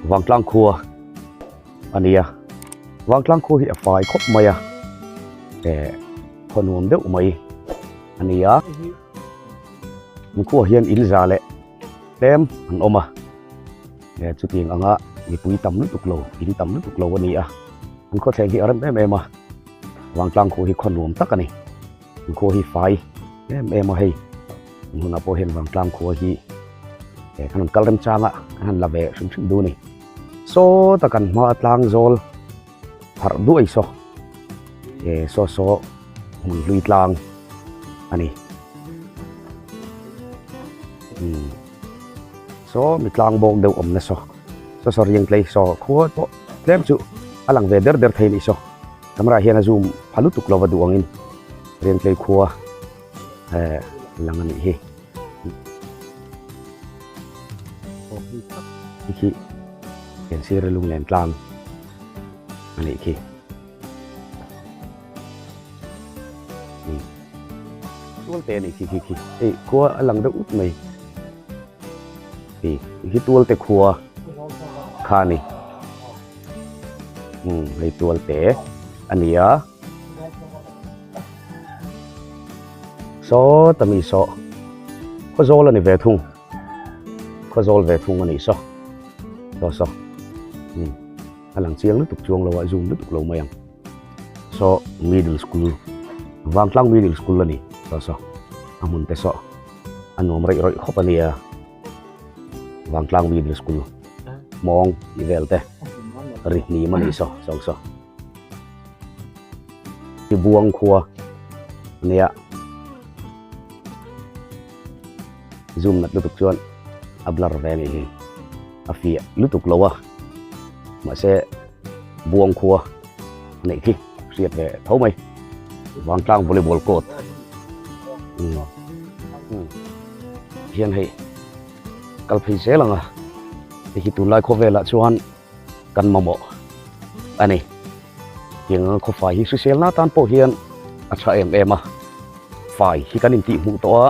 Vangtlang khua a ni a, Vangtlang khua hi a fai khawp mai a, eh khaw nuam deuh mai a ni a, an khuaah hian in za leh tlem an awm a, eh chutiang anga mipui tam lutuk lo, in tam lutuk lo a ni a, an khawthleng hi a rem em em a, Vangtlang khua hi khaw nuam tak a ni. An khua hi fai em em a hei an hunah pawh hian vangtlang khua hi eh kan rawn kal remchang a kan han la ve hrim hrim duh a ni sawta kan hma a tlang zawl pharh duai saw eh saw saw hmun hlui tlang a ni umm saw mi tlang bawk deuh awmna saw saw saw riang tlei saw khua pawh tlem chu a lang ve der der thei a nih saw. Camera hian a zoom pha lutuk lova duh angin Riangtlei khua eh lang a nih hi. Hi khi Kensir lunglen tlang a nih khi. Tual te a nih khi khi khi hei khua a lang deuh ut mai. Hi hi tual te khua kha a ni. Umm hei tual te a ni a saw ta mi saw khawzawl a ni ve thung khawzawl ve thung a nih saw saw saw umm a lang chiang lutuk chuang lo a zoom lutuk lo mai ang saw middle school vangtlang middle school a ni saw saw a hmun te saw a nuam raih rawih khawp a nia. Vangtlang Middle School mawng tih vel te ri hnim a nih saw saw saw hi buang khua a nia zoom nat lutuk chuan a blur ve a nih hi a fiah lutuk lo a mahse buang khua a neih khi hriat ve tho mai Vangtlang volleyball court umm. Hian hei kal phei zel ang a, hei hi tunlai khawvelah chuan kan mamawh a ni. Tiang anga khawfai hi hriselna atan pawh hian a tha em em a, fai hi kan intih hmuh tawh a,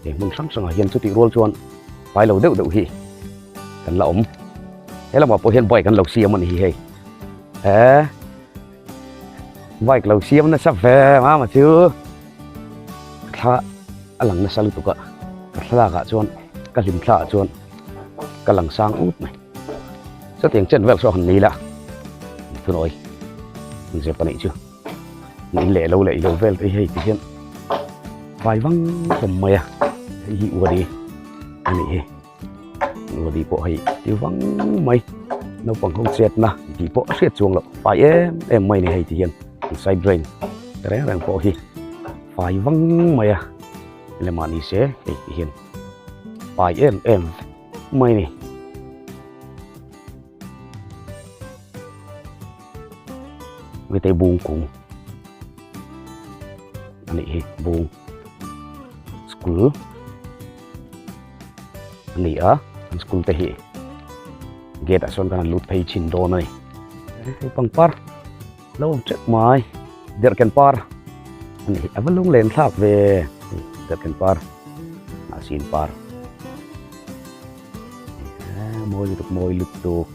he hmun hrang hrangah hian chutih rual chuan fai lo deuh deuh hi kan la awm. He lamah pawh hian bike an lo siam a ni hi hei. He bike lo siam nasa ve mama chu thla a lang nasa lutuk a ka thlalak ah chuan ka hlim thla ah chuan ka lang sang ut mai chutiang chen vel saw han ni la thunawi zep a nih chu in leh lo leh ilo vel te hi hei ti hian vai vang hlawm mai a hei hi uadi a nih hi. Ruali pawh hei ti vang mai naupang ho chetna tih pawh a hriat chuang loh fai em em mai a ni hei ti hian an side drain te reng reng pawh hi fai vang mai a lemah ni se hei ti hian fai em em mai a ni. Hei bung kung a nih hi bung school. a ni a an school te hi gate ah sawn kan han lut phei chhin dawn a ni hei pangpar lo awm teuh mai derhken par a ni a va lung len thlak ve hei derhken par hnahsin par mawi lutuk mawi lutuk.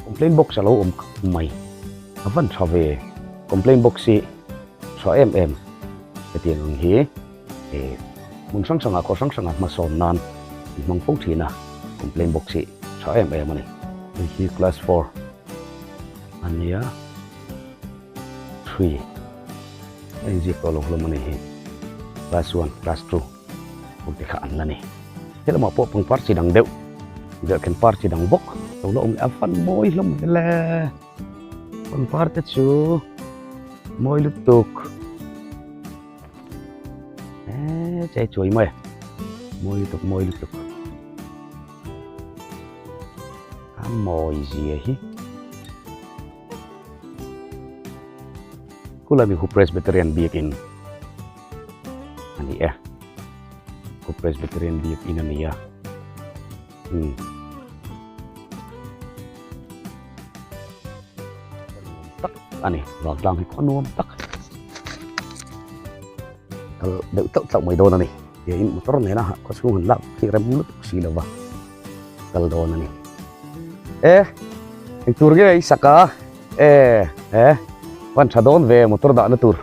Complaint box a lo awm khawp mai a van tha ve complaint box hi tha em em hetiang ang hi eh hmun hrang hrangah kawr hrang hrangah hmasawn nan an hmang fo thin a complaint box hi tha em em a ni. Hei hi class four a nia three a inziak tawh lo hlawm a ni hi class one class two ho te kha an la ni he lamah pawh pangpar chi dang deuh derhken par chi dang bawk lo la awm leh a fan mawi hlawm vel e pangpar te chu mawi lutuk eee chei chuai mai mawi lutuk mawi lutuk a mawi zia hi. Khulai mi khu Presbyterian biakin a ni e. Khu Presbyterian biakin a ni a. Umm. Tak a ni vangtlang hi khaw nuam tak kal deuh tauh tauh mai dawn a ni tiin motor nena khaw chhung han lak khi rem lutuk si lo va kal dawn a ni e eng tur nge i sak a e he van tha dawn ve motor dahna tur.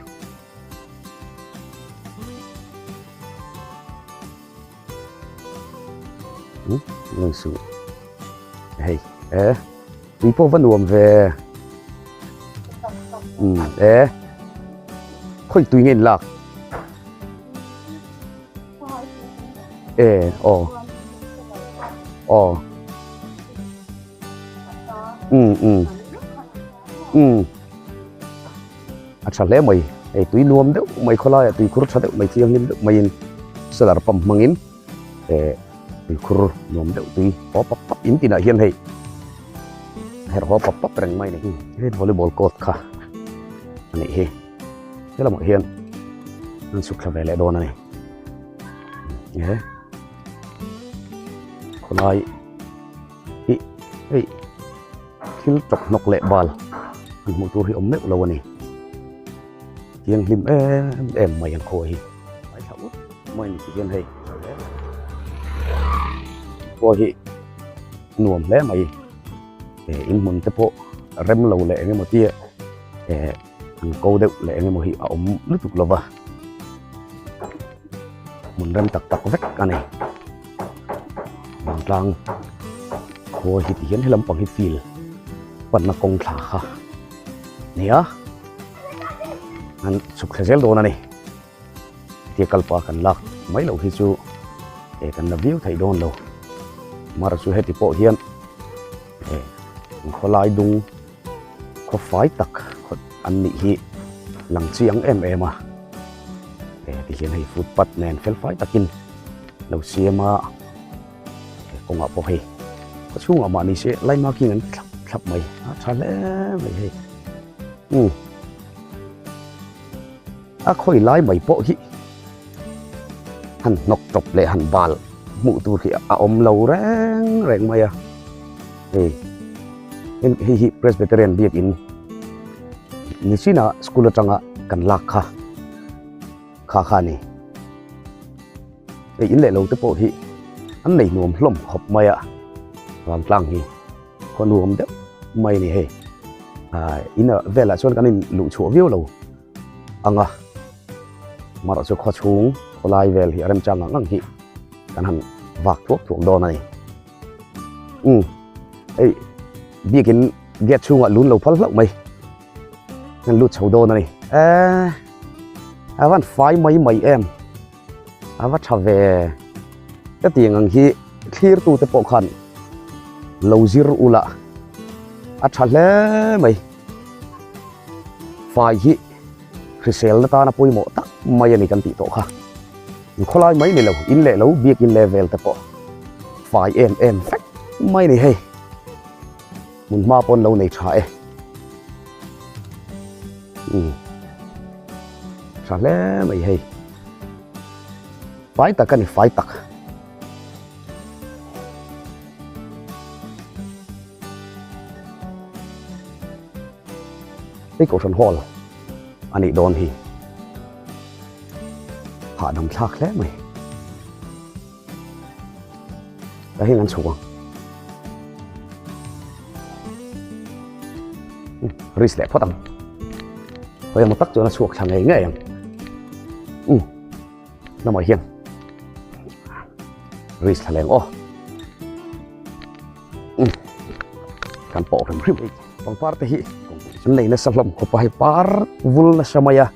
Nui suh hei e tui pawh va nuam ve um e khawi tui nge in lak e aw aw um um um A tha hle mai, hei tui nuam deuh mai khawlaiah tuikhur tha deuh mai thianghlim deuh maiin solar pump hmangin eh tuikhur nuam deuh tui haw pap pap in tinah hian hei herh haw pap pap reng mai a ni. Hei volleyball court kha a nih hi, he lamah hian an chhuk thla ve leh dawn a ni. Eh khawlai hi hei. Thil tawp hnawk leh bal han hmuh tur hi awm meuh lo a ni. Thianghlim em em mai ang khaw hi. Ngaithla ut mai ni ti hian hei khua hi nuam hle mai. Eh in hmun te pawh rem lo leh eng emaw tia eh an ko deuh leh eng emaw hi a awm lutuk lo va. Hmun rem tak tak vek a ni. Vangtlang khua hi ti hian he lampang hi field panna kawng thla kha nia an chhuk thla zel dawn a ni hetia kalpa kan lak mai loh hi chu eh kan la viau theih dawn lo mar chu heti pawh hian eh khawlai dung khaw fai tak an nih hi lang chiang em em a eh ti hian hei footpath nen fel fai takin lo siam a he kawngah pawh hei khaw chhungah mahni se line marking an ti thlap thlap mai a tha hle mai hei um a khawi lai mai pawh hi han hnawk tawp leh han bal hmuh tur hi a awm lo reng reng mai a hei hei hi Presbyterian biakin nichin a school atanga kan lak kha kha kha a ni hei in leh lo te pawh hi an nei nuam hlawm khawp mai a vantlang hi khaw nuam deuh mai a ni hei ah in velah chuan kan in luh chhuah viau lo ang a amaherawh chu khaw chhung khawlai vel hi a remchang ang ang hi kan han vak thuak thuak dawn a ni umm hei biakin gate chhungah lun lo phal hlauh mai kan lut chho dawn a ni eee a van fai mai mai em a va tha ve hetiang ang hi thlir tu te pawh khan lo zir ula a tha hle mai. Fai hi hriselna tana pawimawh tak mai a ni kan tih tawh kha. Khawlai mai ni lo, in leh lo, biakin level te pawh fai em em vek mai a ni hei. Hmun hma pawn lo nei tha e. Umm tha hle mai hei. Fai tak a ni, fai tak. Hei Kohhran Hall a nih dawn hi hahdam thlak hle mai. Ta hian an chhuk ang. Risk leh phawt ang. Khawi emaw tak chuan a chhuak thla ngei ngei ang. Um. Lamah hian risk thla leng aw. Kan pawh hrim hrim hei pangpar te hi an nei nasa hlawm khawp a hei par vul nasa mai a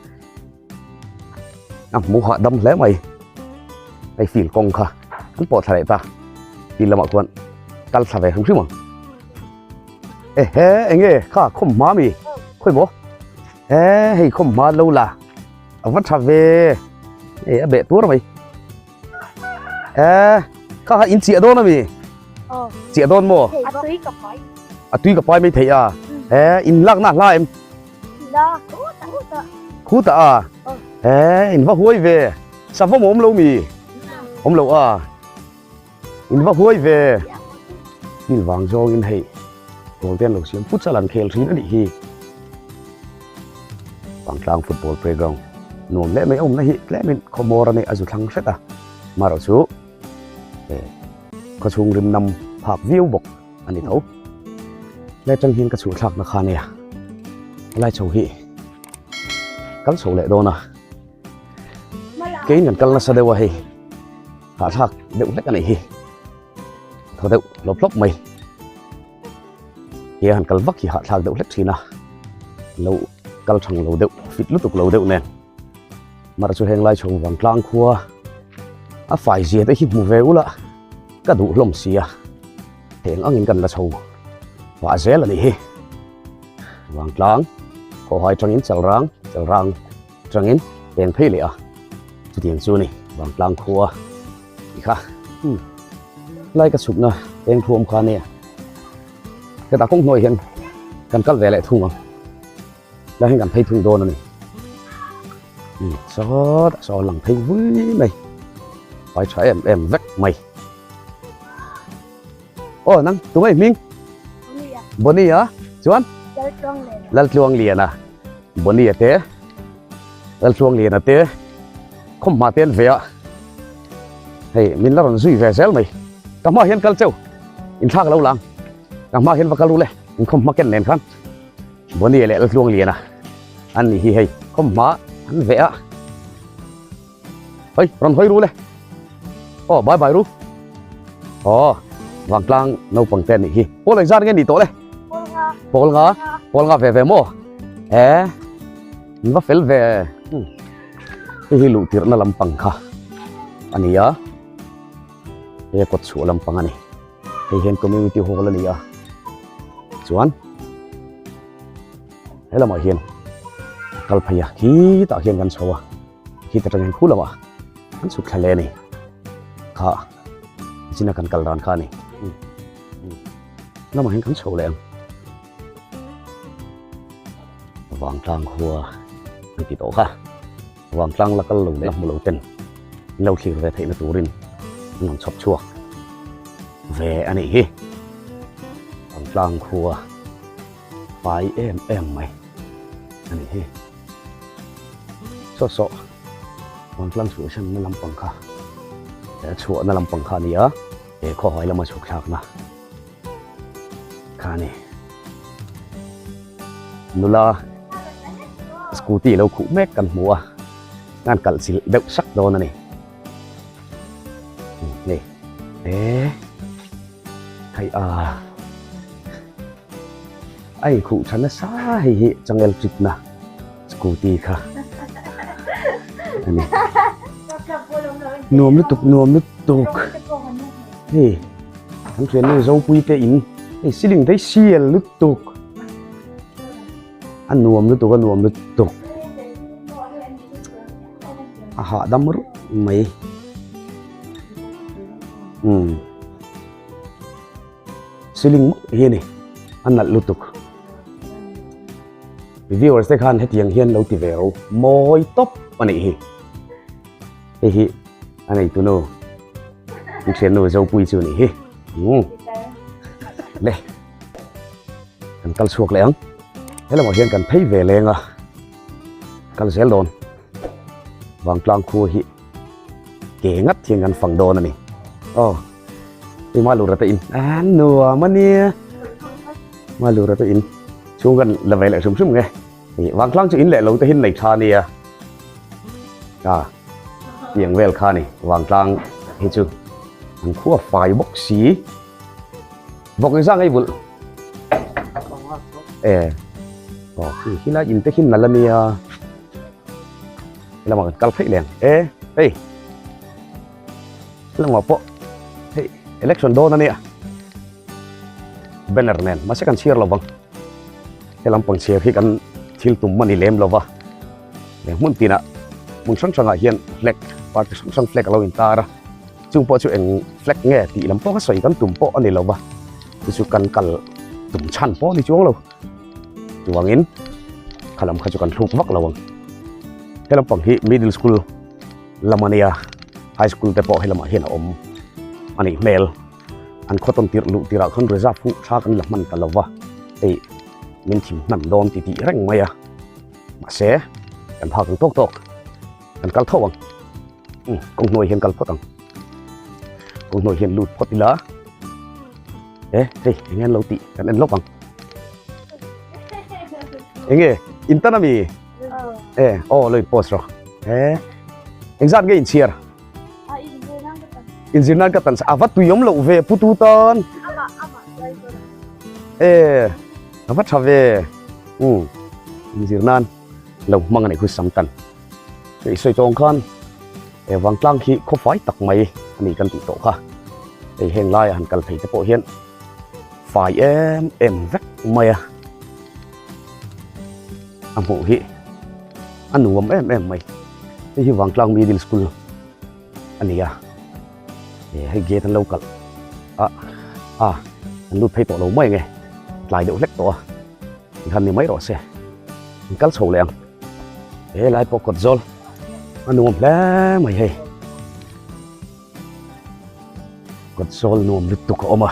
a hmu hahdam hle mai hei field kawng kha an pawh thla leh ta field lamah khuan kal thla ve hrim hrim ang ehe enge kha khawm hma mi khawi maw e hei khawm hma lo la a va tha ve hei a beh tur mai. Eh, kha kha in chiah dawn ami? Ờ. Chiah dawn maw? A tui ka pai. A tui ka pai mai thei a. Eh, in lak na hla em? La, khu ta khu ta. Khu ta a. Eh, in va huai ve. Sava awm lo mi? Awm lo a. In va huai ve. Field vang zawngin hei goal te an lo siam futsal an khel thin a nih hi. Vangtlang football playground nuam hle mai a awmna hi tlemin khawmawr a nih a zu thlang hret a, marawh chu khawchhung rim nam phak viau bawk a ni tho. Lai atang hian ka chhuah thlakna kha nia helai chho hi kal chho leh dawn a, keiin kan kal nasa deuh a hei hahthlak deuh hlek a nih hi. Thaw deuh hlawp hlawp mai. He han kal vak hi hahthlak deuh hlek thin a, lo kal thang lo deuh fit lutuk lo deuh nen. Mara chu heng lai chho vang tlang khua a fai zia te hi hmu ve ula ka duh hlawm si a, heng angin kan la chho vah zel a nih hi. Vangtlang khawhai tangin chalrang chalrang tangin peng phei leh a, chutiang chu a ni vangtlang khua. Ti kha hmm lai ka chhukna eng thu awm kha ania hetah kawng hnuai hian kan kal ve leh thung ang lai hian kan phei thung dawn a ni hmm sawtah saw lang phei vui mai pai tha em em vek mai aw nang tunge i hming Bonnie a chuan Laltluang Liana Bonnie te Laltluang Liana te khawmhma te an ve a hei min la rawn zui ve zel mai ka hma hian kal cheu inthlak lo lang ka hma hian va kal ru le in khawmhma ken nen khan Bonnie leh Laltluang Liana an ni hi hei khawmhma an ve a hei rawn hawi ru le aw bye bye ru aw vangtlang naupang te anih hi pawl engzat nge ni tawh le pawl nga pawl nga ve ve maw e in va fel ve hei hi luh tirhna lampang kha a ni a hei a kawt chhuah lampang a ni hei hian community hall a ni a chuan he lamah hian kal phei a khitah khian kan chho a khit atang hian khu lamah kan chhuk thla leh a ni kha china kan kal dan kha a ni lamah hian kan chho leh ang vangtlang khua an ti tawh kha vangtlang la kal lo leh hmu lo ten an lo thlir ve theihna turin an rawn chhawp chhuak ve a nih hi vangtlang khua Fai em em mai a ni hi. Saw saw Vangtlang chhuahsanna lampang kha eh chhuahna lampang kha a ni a, he khawhai lama chhuk thlakna kha a ni. Nula scooty lo khuh mek kan hmu a, an kalh chilh deuh sak dawn a ni. Hei eh. Hei a a inkhuh tha nasa hei hi changel chitna scooty kha a ni nuam lutuk nuam lutuk hei kan thiannu zopui te in hei ceiling te hi sial lutuk a nuam lutuk a nuam lutuk a hahdam rup mai umm ceiling mawlh hi a ni a nalh lutuk viewers te khan hetiang hian lo ti ve ro mawi tawp a nih hi hei hi a neitu nu an thiannu Zopui chu a nih hi umm le. Kan kal chhuak leh ang. He lamah hian kan phei ve leng a, kal zel dawn. Vangtlang khua hi ke ngat hian kan fang dawn a ni. Aw, hei Malura te in a nuam a nia. Malura te in chhung kan la ve leh hrim hrim nge. Hei Vangtlang chu in leh lo te hi nei tha a nia. A tiang vel kha a ni Vangtlang hi chu an khua fai bawk si. Vawk engzah ngei vulh? E aw khi khi lai in te khi nalh ania helamah kan kal theih leng e hei helamah pawh hei election dawn ania banner nen mahse kan chhiar lo vang helam pang chhiar hi kan thil tum a ni lem lo va hmun tinah hmun hrang hrangah hian flag party hrang hrang flag a lo intar a. Chung pawh chu eng flag nge tih lam pawh ka sawi kan tum pawh a ni lo va, chu chu kan kal tum chhan pawh a ni chuang lo. Chuvangin kha lam kha chu kan thluk vak lo ang. He lampang hi middle school lam a nia, high school te pawh he lamah hian a awm a nih hmel. An khaw tawn tirh luh tirah khan reserve huh tha kan la hman ta lo va, hei min thim hman dawn ti tih reng mai a. Mahse, kan phak ang tawk tawk, kan kal tho ang. Umm, kawng hnuai hian kal phawt ang. Kawng hnuai hian lut phawt ila. E, hei, enge an lo tih kan en lawk ang. Enge, in tan ami? E, aw, lo in post rawh. E, engzat nge in chhiar? In zir nan ka tan a va tui awm loh ve pu tu tan. E, a va tha ve. Um, in zir nan lo hmang a nih khu sam tan. Hei sawi tawng khan e vangtlang khi khawfai tak mai a ni kan tih tawh kha. Hei heng laia han kal phei te pawh hian fai em em vek mai a. A hmuh hi a nuam em em mai. Hei hi Vangtlang Middle School a ni a. Hei gate an lo kalh a, a an lut phei tawh lo mai nge tlai deuh hlek tawh a. Tikhan ni mai rawh se. An kal chho leh ang. He lai pawh kawt zawl a nuam hle mai hei. Kawt zawl nuam lutuk a awm a.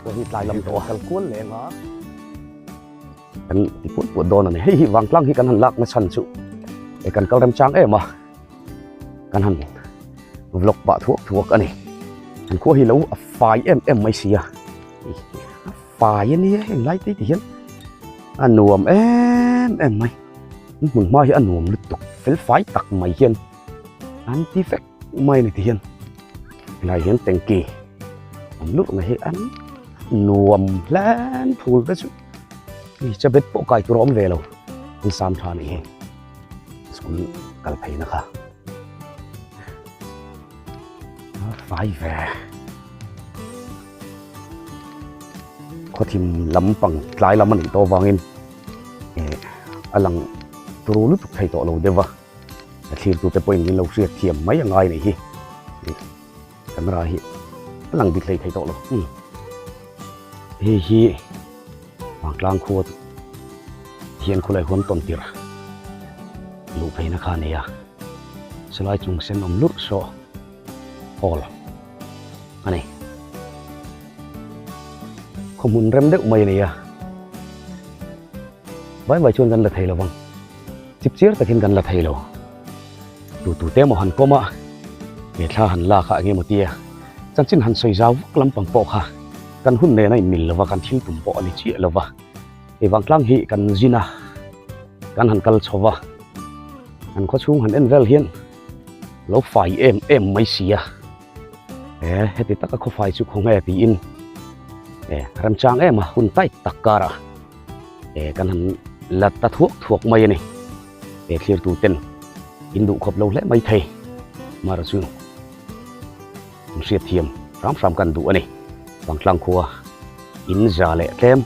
Pawh hi tlai lam tawh a kal kual leh ang a. Kan ti puat puat dawn a ni. Hei hi vangtlang hi kan han lak na chhan chu e kan kal remchang em a. Kan han vlog pah thuak thuak a ni. An khua hi lo a fai em em mai si a. Fai a nia heng lai te ti hian a nuam em em mai hmun hma hi a nuam lutuk fel fai tak mai hian an ti vek mai a ni ti hian helai hian tanky awm luh mai hi an nuam hlen phul te chu hei chabet pawh kai tur a awm ve lo an sam tha a nih hi school kal phei na kha a fai ve. Khawthim lampang tlai lam a nih tawh avangin eh a lang turu lutuk thei tawh lo deuh a, a thlirtute pawhin min lo hriat thiam mai a ngai a nih hi, ih camera hi a lang dik hlei thei tawh lo umm hei hi Vangtlang khua hian khawlai huan tawn tirh luh pheina kha a ni a, chulai chung sen awm lurh saw hall a ni. Khaw hmun rem deuh mai a ni a, vai vai chuan kan la thei lo vang, chip chiar takin kan la thei lo. Tu tu te emaw han kawm a, he thla han lak a eng emaw tia chanchin han sawi zau vak lampang pawh kha kan hun nen a inmil lo va, kan thil tum pawh a ni chiah lo va. Hei vangtlang hi kan zin a, kan han kal chho va, kan khawchhung han en vel hian lo fai em em mai si a. E heti taka khawfai chu khaw nge tiin e remchang em a hun tight tak karah e kan han la ta thuak thuak mai a ni e thlirtu ten in duh khawp lo hle mai thei mara chu an hriat thiam hram hram kan duh a ni Vangtlang khua in za leh tlem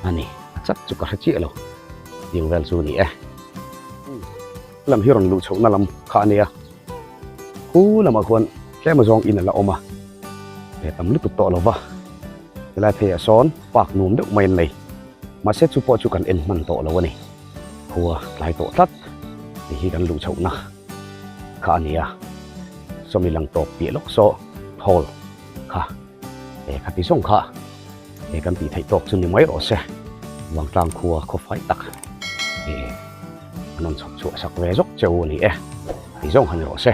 a ni a chat chu ka hre chiah lo tiang vel chu a ni e. Lam hi rawn luh chhohna lam kha a nia. Khu lamah khuan tlem azawng in a la awm a, he tam lutuk tawh lo va, helai pheiah sawn park nuam deuh mai an nei. Mahse chu pawh chu kan en hman tawh lo a ni. Khua tlai tawh tlat hei hi kan luh chhohna kha a nia. Sawmi lang tawp piah lawk saw thawl kha he khati zawng kha he kan tih theih tawk chu ni mai rawh se. Vangtlang khua khawfai tak he an rawn chhawp chhuah sak ve zawk cheu a ni e. Tih zawng han ni rawh se.